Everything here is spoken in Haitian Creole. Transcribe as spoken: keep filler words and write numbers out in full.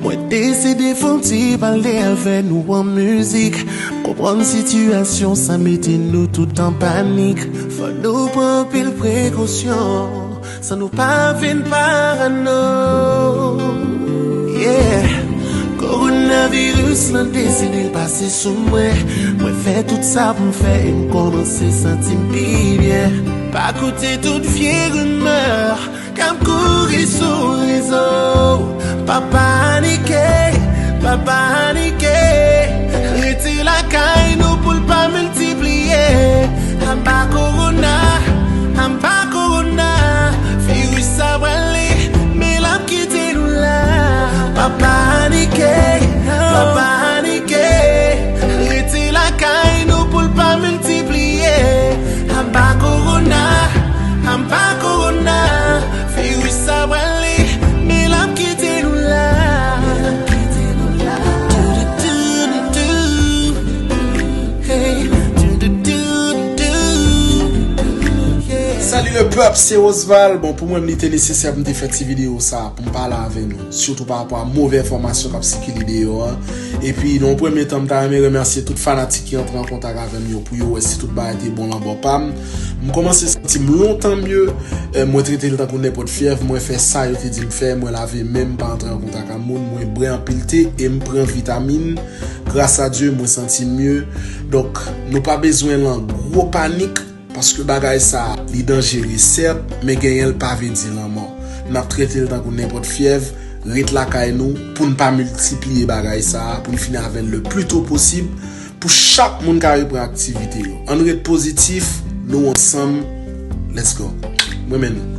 Mwen deside fè yon ti pale avè nou an mizik. Konprann sitiyasyon sa mete nou tout an panik. Fò nou pran anpil prekosyon san nou pa vin parano. Yeah. Kowonaviris lan deside l pase sou mwen. Mwen fè tout sa pou m fè e m kòmanse santi m pi byen. Pa koute tout vye rimè k ap kouri sou rezo. Pa panike, pa panike. Rete lakay nou pou l pa miltipliye. Amba kowona, amba kowona. Viris sa prale, men l ap kite nou la. Pa panike, pa panike. Rete lakay nou pou l pa miltipliye. Amba kowona, amba kowona. Viris sa prale, men l ap kite nou la. Kite nou la. Hey. Salut le peuple, c'est Osval. Bon, pou mwen, li te nesesè pou m te fè ti videyo sa pou m pale avè nou, sitou pa rapò a move enfòmasyon k ap sikile deyò an. Epi, nan yon premye tan, m ta renmen remèsye tout fanatik ki antre an kontak avè m yo pou yo wè si tout bagay te bon lan bò pa m. M kòmanse santi m lontan mye. Eh, mwen trete l tankou nenpòt fyèv. Mwen fè sa yo te di m fè. Mwen lave men m, pa antre an kontak a moun. Mwen bwè anpil te e m pran vitamin. Gras a Dye, mwen santi m mye. Donk, nou pa bezwen lan gwo panik, paske bagay sa a, li danjere, sèt, men genyen l pa vle di lanmò. N ap trete l tankou nenpòt fyèv, ret lakay nou, pou n pa miltipliye bagay sa a, pou n fini avè l le pli to posib, pou chak moun ka reprann aktivite yo. Ann ret pozitif, nou ansanm, let's go. Mwen men nou.